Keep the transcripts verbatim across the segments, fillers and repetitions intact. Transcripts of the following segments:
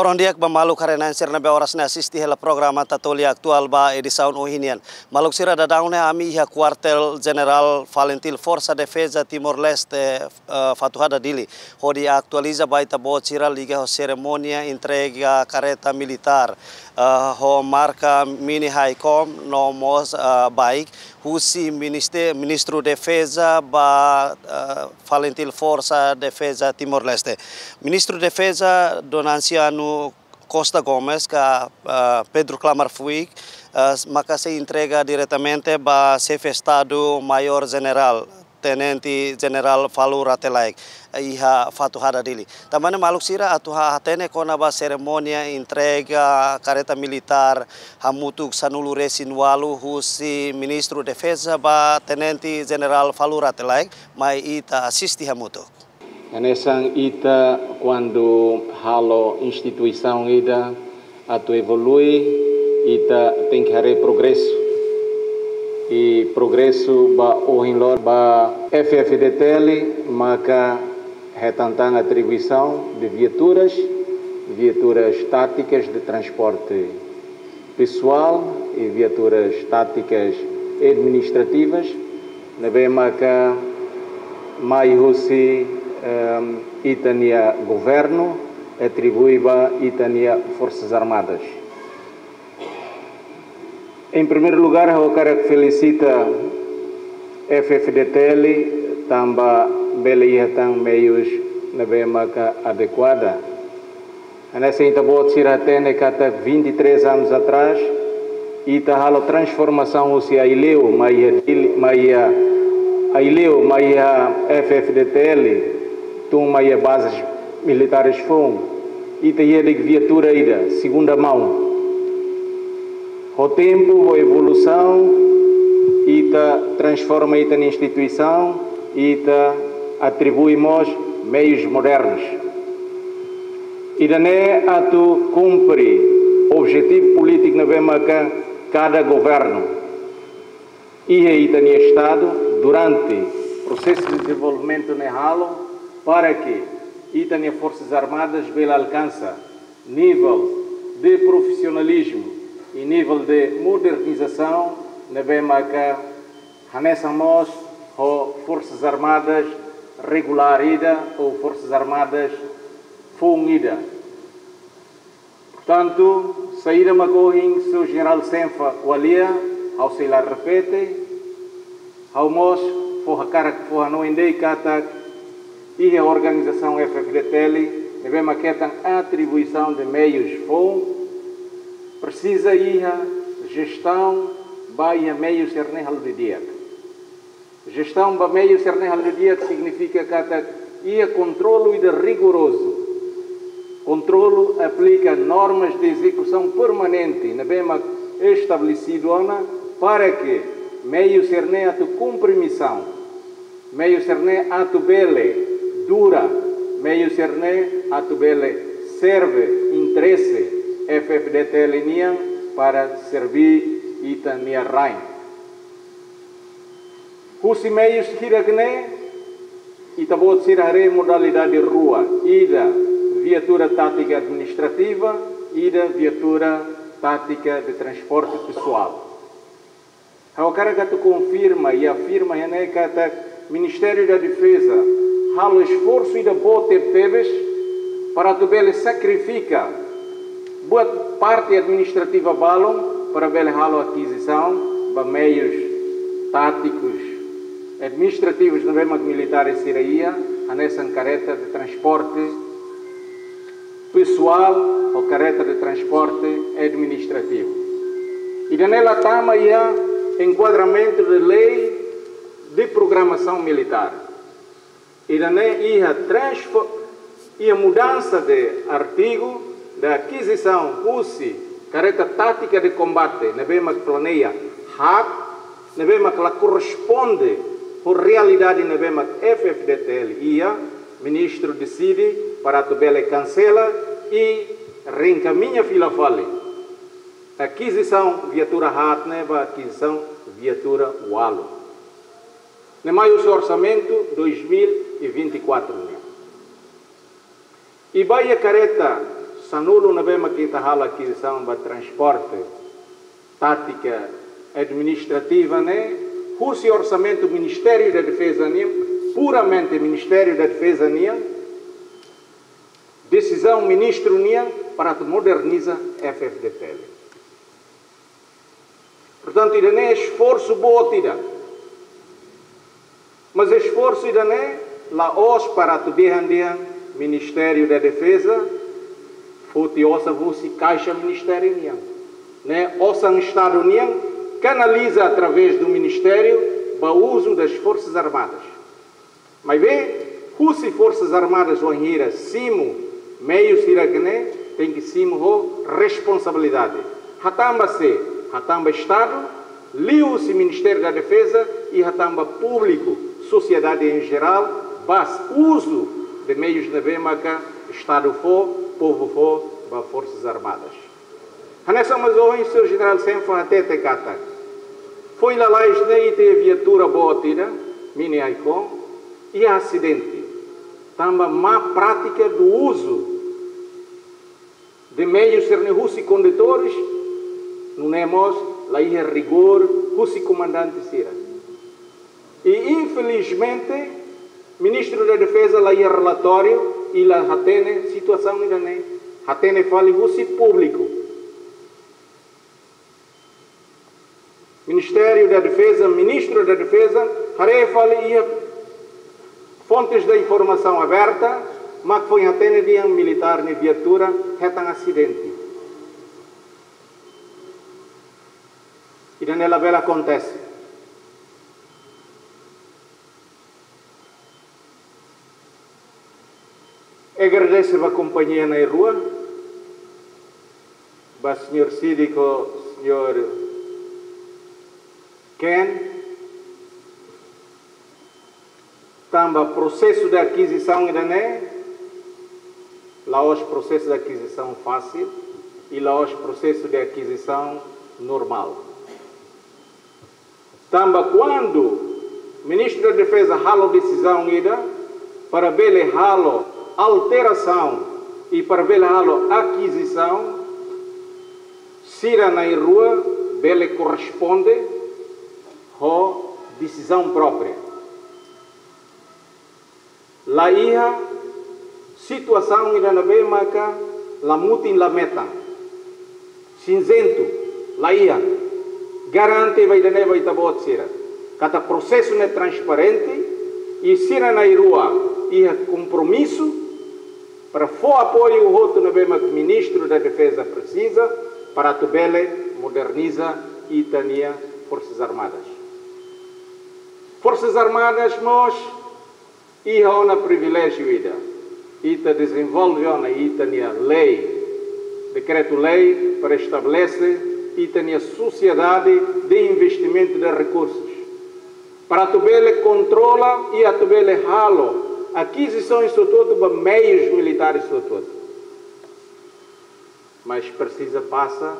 Prondiak ba maluk haree-na'in sira ne'ebé oras ne'e asiste hela programa Tatoli Atuál ba edisaun ohin nian. Maluk sira, daudaun ne'e ami iha Kuartél Jenerál Falintil Forsa Defeza Timor-Leste, eh, Fatuhada, Dili, hodi atualiza ba ita-boot sira liga ho serimónia entrega kareta militár, eh, ho marka Mini Highcom no mós, eh, bike, husi Ministé-, Ministru Defeza ba, eh, Falintil Forsa Defeza Timor-Leste. Ministru Defeza Dom Anciano Costa Gomes ka, eh, Pedro Klamar Fuik, eh, maka sei entrega diretamente ba Xefe Estadu Maiór Jenerál, Tenente Jenerál Falur Rate Laek, iha Fatuhada, Dili. Tanba ne'e maluk sira atu ha-, hatene kona-ba serimónia entrega kareta militár hamutuk sanulu-resin-ualu husi Ministru Defeza ba Tenente Jenerál Falur Rate Laek, mai ita asiste hamutuk. Hanesan ita kuandu halo instituisaun ida atu evolui, ita tenke haree progresu. I progresu ba ohin loron ba F F D T L maka hetan tan atribuisaun de viaturas, viaturas táticas de transporte pessoal e viaturas táticas administrativas, ne'ebé maka mai husi, ehm, ita-nia governu, atribui ba ita-nia Forças Armadas. Em primeiro lugar, ha'u hakarak felisita F F D T L tanba bele iha tan meius ne'ebé maka adekuada. Hanesan ita-boot sira hatene katak vinte e três anos atrás, ita halo transformasaun husi Aileu mai iha Dili, mai iha Aileu mai iha F F D T L, tun mai iha bazes militares foun. Ita iha de'it viatura ida, segunda mão. Ho tempu, ho evolusaun, ita transforma ita-nia instituisaun, ita atribui mós meius modernus. Ida-ne'e atu kumpre objetivu polítiku ne'ebé maka kada governu iha ita-nia Estadu durante prosesu de dezenvolvimentu ne'e halo, para que ita-nia Forsas Armadas bele alkansa nivel de profisionalizmu i nivel de modernizasaun ne'ebé maka hanesan mós ho Forsas Armadas regulár ida ou Forsas Armadas foun ida. Portantu, saida mak ohin Señór Jenerál Senfa ko'alia, ha'u sei la repete, ha'u mós fó hakarak fó hanoin de'it katak iha organizasaun F F D T L ne'ebé mak hetan atribuisaun de meius foun, presiza iha jestaun ba iha meius sira-ne'e halo didi'ak. Jestaun ba meius sira-ne'e halo didi'ak signifika katak iha kontrolu ida rigorozu. Kontrolu aplika normas de ezekusaun permanente ne'ebé mak estabelesidu ona para que meius sira-ne'e atu kumpre misaun. Meius sira-ne'e atu bele dura, meius sira-ne'e atu bele serve interese F F D T L nian para serve ita-nia rain. Husi meius hirak ne'e, ita-boot sira haree modalidade rua, ida viatura tática administrativa, ida viatura tática de transporte pessoal. Ha'u hakarak atu konfirma i afirma iha ne'e katak Ministériu da Defeza halo esforsu ida boot tebetebes para atu bele sakrifika buat parte administrativa balun para bele halo akizisaun ba meius tátikus, administrativus ne'ebé mak militares sira iha, hanesan kareta de transporte pesoál ou kareta de transporte administrativu. Ida-ne'e la tama iha enkuadramentu de lei de programasaun militár. Ida-ne'e iha transfo-, iha mudansa de artigu de akizisaun husi kareta tátika de kombate ne'ebé mak planeia haat, ne'ebé mak la korresponde ho realidade ne'ebé mak F F D T L iha, ministru deside para atu bele kansela i reenkamiña fila fali akizisaun viatura haat ne'e ba akizisaun viatura ualu. Ne'e mai husi orsamentu dois mil e vinte e quatro nian. I ba iha kareta Sanulu ne'ebé mak ita halo akizisaun ba transporte, tátika administrativa ne'e, husi orsamentu Ministériu da Defeza nian, puramente Ministériu da Defeza nian, desizaun ministru nian para atu moderniza F-FDTL. Portantu, ida-ne'e esforsu boot ida. Mas esforsu ida-ne'e la'ós para atu dehan dehan Ministériu da Defeza foti osan husi kaixa ministériu nian. Ne'e osan Estadu nian kanaliza através do Ministério ba uzu das Forças Armadas. Maibé, husi Forsas Armadas wainhira simu meius sira-ne'e, tenke simu ho responsabilidade. Hatán ba sé? Hatán ba Estadu, liuhusi Ministériu da Defeza, i hatán ba públiku, sosiedade em geral, ba uzu de meius ne'ebé maka Estadu fó, povu fó ba Forsas Armadas. Hanesan mós ohin señór Jenerál Senfo hatete katak, foin lalais ne'e ita iha viatura boot ida, Mini Aycon, iha asidente. Tanba má prátika do uzu de meius sira-ne'e husi kondutores, nune'e mós la iha rigór husi komandante sira. I, infelizmente, Ministru da Defeza la iha relatóriu i la hatene situasaun ida-ne'e. Hatene fali husi públiku. Ministériu da Defeza, Ministru da Defeza, haree fali iha fontes de informasaun aberta, mak foin hatene dehan militár nia viatura hetan asidente. Ida-ne'e labele akontese. Agradese ba kompañia na'in-rua, ba señór Sidiko, señór Ken, tanba prosesu de akizisaun ida-ne'e la'ós prosesu de akizisaun fásil, i la'ós prosesu de akizisaun normál. Tanba kuandu Ministru da Defeza halo desizaun ida para bele halo alterasaun i para bele halo akizisaun, sira na'in-rua bele korresponde ho desizaun própria. La iha situasaun ida ne'ebé maka la mutin la metan. Sinzentu, la iha. Garante ba ida-ne'e ba ita-boot sira katak prosesu ne'e transparente, i sira na'in-rua iha kompromisu para fó apoiu hotu ne'ebé mak Ministru da Defeza presiza para atu bele moderniza ita-nia Forsas Armadas. Forsas Armadas mós iha ona priviléjiu ida. Ita dezenvolve ona ita-nia lei, dekretu-lei para estabelese ita-nia sosiedade de investimentu de rekursus. Para atu bele kontrola i atu bele halo akizisaun hotu-hotu ba meius militares hotu-hotu. Mas presiza pasa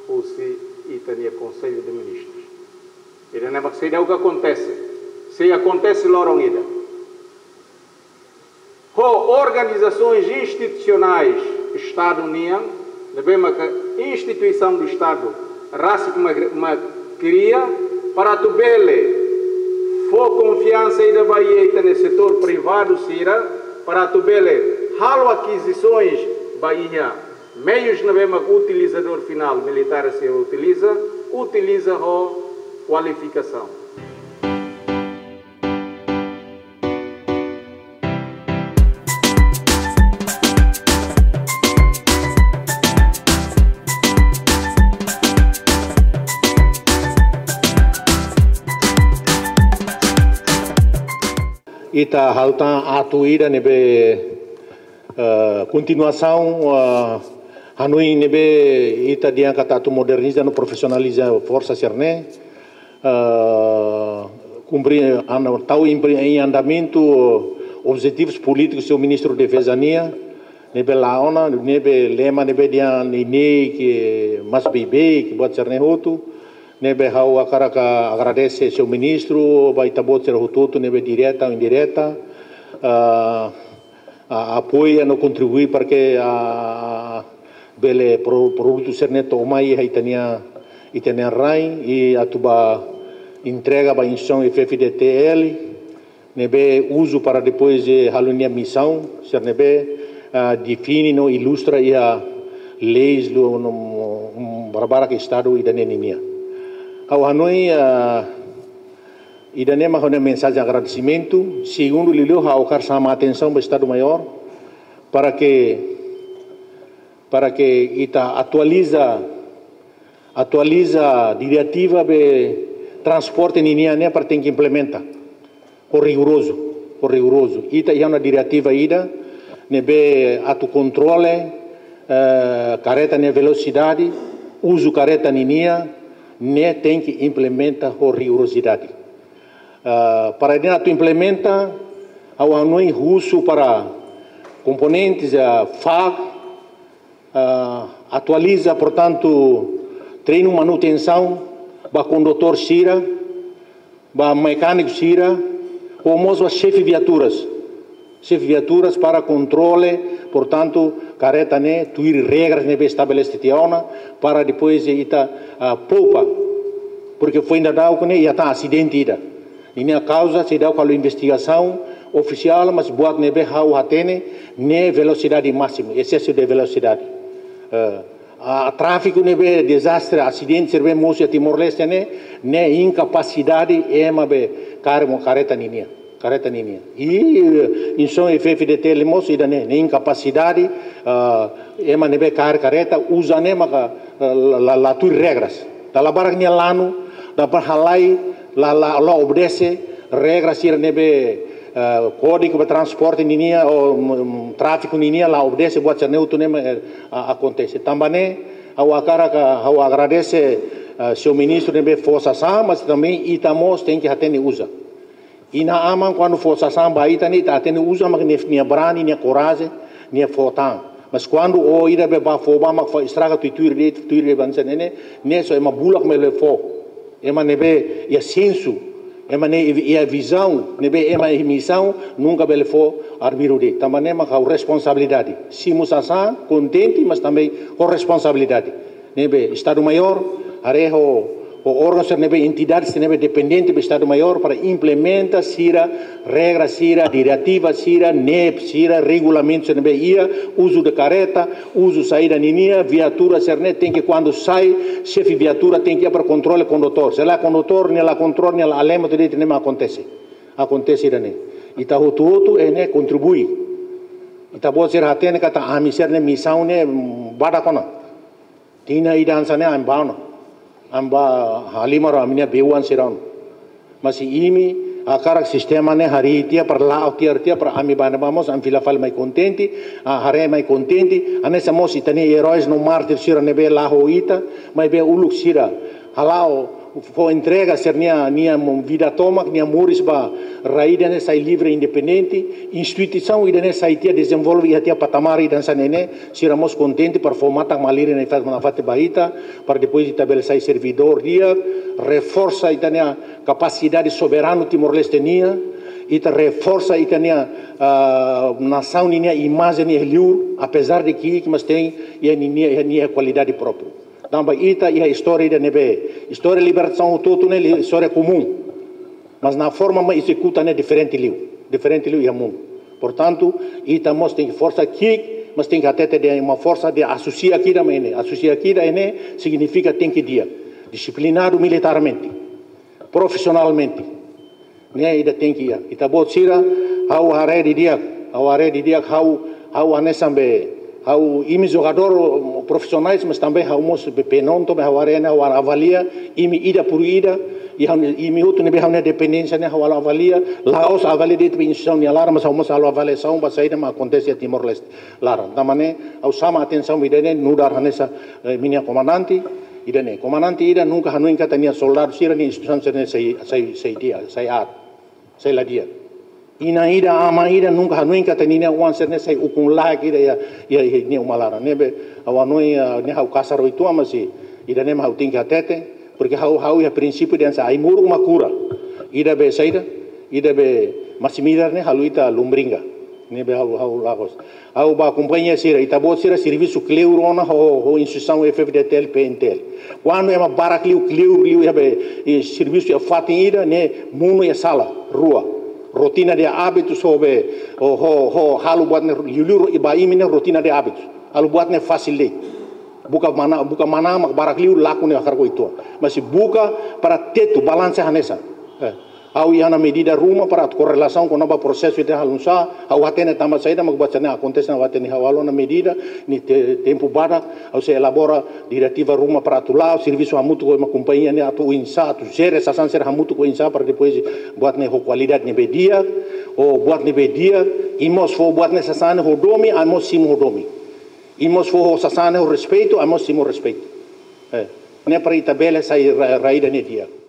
husi ita-nia Konsellu de Ministrus. Ida-ne'e mak seidauk akontese. Sei akontese loron ida. Ho organizasoens institusionais Estadu nian, ne'ebé maka instituisaun do Estadu rasik mak, mak kria, para atu bele fó konfiansa ida ba iha ita-nia setór privadu sira, para atu bele halo akizisoens ba iha meius ne'ebé mak utilizadór finál militár sira utiliza, utiliza ho kualifikasaun. Ita halo tan atu ida ne'ebé, eh, kontinuasaun, eh, hanoin ne'ebé ita dehan katak atu moderniza no profesionaliza forsa sira-ne'e, eh, kumpre, an-, tau em, em andamentu objetivus polítikus señór Ministru Defeza nian, ne'ebé la'o ona, ne'ebé lema ne'ebé dehan neineik, mais beibeik, buat sira-ne'e hotu, ne'ebé ha'u hakarak agradese señór Ministru, ba ita-boot sira hotu-hotu, ne'ebé direta ou indireta, ah, ah, apoia no kontribui para que, ah, bele pro-, produtu sira-ne'e to'o mai iha ita-nia, ita-nia rai, i atu ba entrega ba instituisaun F F D T L, ne'ebé uza para depois, eh, halo nia misaun, sira ne'ebé, ah, define no ilustra iha leis do, no, um, barbarak Estadu ida-ne'e ninia. Ha'u hanoin, ah, ida-ne'e mak ha'u-nia mensajen agradesimentu. Segundu, liuliu ha'u hakarak xama atensaun ba Estadu Maiór para ke, para ke ita atualiza, atualiza diretiva be transporte ninia ne'e para tenke implementa ho rigorozu, ho rigorozu. Ita iha ona diretiva ida ne'ebé atu kontrola, eh, karreta nia velosidade, uza karreta ninia, ne'e tenke implementa ho rigorosidade. Ah, para ida-ne'e atu implementa, ha'u hanoin husu para komponentes, ah, FAC, ah, atualiza, portantu, treinu manutensaun ba kondutór sira, ba mekániku sira, ou mós ba xefe viaturas. Xefe viaturas para kontrola, portantu, karreta ne'e tuir regras ne'ebé estabelese tiha ona, para depois ita, ah, poupa. Porque foin daudauk ne'e iha tan asidente ida. Ninia kauza seidauk halo investigasaun ofisiál, mas buat ne'ebé ha'u hatene ne'e velosidade másimu, exesu de velosidade. Eh, ah, tráfiku ne'ebé dezastre, asidente sira be mosu iha Timor-Leste ne'e, ne'e inkapasidade ema be kaer mós karreta ninia, karreta ninia. I, eh, instituisaun F F D T L mós ida-ne'e, ne'e inkapasidade, ah, ema ne'ebé kaer karreta, uza ne'e maka, ah, la, la, la tuir regras. Dala barak nia lanu, dala barak halai, la, la, la obedese regra sira ne'ebé, eh, kódigu ba transporte ninia, ou, mm, tráfiku ninia, la obedese, buat sira-ne'e hotu ne'e, eh, a-, akontese. Tanba ne'e, ha'u hakarak, ha'u agradese, eh, señór ministru ne'ebé fó sasán, mas tanba ita mós tenke hatene uza. Inan-aman kuandu fó sasán ba ita ne'e, ita hatene uza mak nia, nia brani, nia korajen, nia fó tan. Mas kuandu ó ida be bá fó bá mak fó estraga tuir-tuir de'it, tuir-tuir de'it hanesan ne'e, ne'e só ema bulak mak bele fó. Ema ne'ebé iha sensu, ema ne'e iha vizaun, ne'ebé ema iha misaun, nunka bele fó arbiru de'it. Tanba ne'e mak ha'u responsabilidade. Simu sasán, kontente, mas tanba ho responsabilidade. Ne'ebé Estadu Maiór, haree ho, ho órgaun sira ne'ebé, entidade sira ne'ebé dependente ba Estadu Maiór para implementa sira, regra sira, diretiva sira, ne'e sira, regulamentu sira ne'ebé iha, uzu de karreta, uzu saida ninia, viatura sira-ne'e tenke kuandu sai, xefe viatura tenke iha para kontrola kondutór. Se la kondutór, nia la kontrola, nia la alema, tuir de'it ne'e mak akontese. Akontese ida-ne'e. Ita hotu-hotu, eh, ne'e kontribui. Ita-boot sira hatene katak ami sira-ne'e misaun ne'e, mm, badak ona. Tinan ida hanesan ne'e ami bá ona. Ami bá halimar ami-nia be-oan sira ona. Mas imi hakarak sistema ne'e harii tiha para la'o tiha, tiha para ami bá ne'ebá mós, ami fila fali mai kontente, ah, haree mai kontente, hanesan mós ita-nia eróis no mártir sira ne'ebé la ho ita, maibé uluk sira hala'o fó entrega sira-nia, nia mo-, vida tomak, nia moris ba rai ida-ne'e sai livre, independente, instituisaun ida-ne'e sai tiha, dezenvolve iha tiha patamar ida hanesan ne'e, sira mós kontente para fó matan malirin nafatin, nafatin ba ita, para depois ita bele sai servidór di'ak, reforsa ita-nia kapasidade soberanu Timor-Leste nian, ita reforsa ita-nia, ah, nasaun ninia imajen iha li'ur, apezar de ki'ik, mas tenke iha ninia, iha nia kualidade própriu. Tanba ita iha istória ida ne'ebé, istória libertasaun hotu-hotu ne'e li-, istória komún. Mas naran forma mak ezekuta ne'e diferente liu. Diferente liu iha mundu. Portantu, ita mós tenke forsa ki'ik, mas tenke hatete dehan uma forsa de asosia kida mak ne'e. Asosia kida ne'e signifika tenke di'ak. Disiplinadu militarmente. Profisionalmente. Ne'e ida tenke iha. Ita-boot sira, ha'u haree didi'ak, ha'u haree didi'ak, ha'u, ha'u hanesan be, ha'u imi jogadór profisionais, mas tanba ha'u mós be penonton, be ha'u haree ne'e, ha'u avalia, imi ida por ida, i ha'u, imi hotu ne'ebé ha'u-nia dependénsia ne'e, ha'u halo avalia, la'ós avalia de'it be instituisaun nia laran, mas ha'u mós halo avaliasaun ba saida mak akontese iha Timor-Leste laran. Tanba ne'e, ha'u xama atensaun ida-ne'e, nu'udar hanesan, eh, imi-nia komandante, ida-ne'e. Komandante ida nunka hanoin katak nia soldadu sira, nia instituisaun sira-ne'e sai, sai, sai di'ak, sai aat, sai la di'ak. Inan ida, aman ida nunka hanoin katak ninia oan sira-ne'e sai ukun-laek ida iha, iha, iha nia uma laran. Ne'ebé, ha'u hanoin, ah, ne'e ha'u kasar oituan, mas ida-ne'e mak ha'u tenke hatete, porque ha'u, ha'u iha prinsípiu dehan sai ai-moruk mak kura. Ida be saida, ida be masin-midar ne'e halo ita lumbringa. Ne'ebé ha'u, ha'u lakos. Ha'u ba kompañia sira, ita-boot sira servisu kleur ona ho, ho instituisaun F F D T L, P N T L. Kuandu ema barak liu, kleur liu, iha be, i servisu iha fatin ida, ne'e monu iha sala rua. Rotina de hábitus ho be, ho, ho, ho, halo buat ne'e liuliu, i ba imi ne'e rotina de hábitus. Halo buat ne'e fasil de'it. Buka mana, buka mana mak barak liu, lakon ne'e hakarak oituan. Mas buka para tetu, balansa hanesan. Eh. Ha'u iha ona medida ruma para atu korrelasaun kona-ba prosesu ida halo nu'usá, ha'u hatene tanba saida mak buat sira-ne'e akontese, ha'u hatene, ha'u halo ona medida, ne'e te-, tempu badak, ha'u sei elabora diretiva ruma para atu la'o, servisu hamutuk ho ema kompañia ne'e atu oinsá, atu jere sasán sira hamutuk oinsá para depois buat ne'e ho kualidade ne'ebé di'ak, ho buat ne'ebé di'ak, i mós fó buat ne'e sasán ne'e ho domin, ai mós simu ho domin. I mós fó ho sasán ne'e ho respeitu, ai mós simu ho respeitu. Eh, ne'e para ita bele sai ra-, rai ida ne'e di'ak.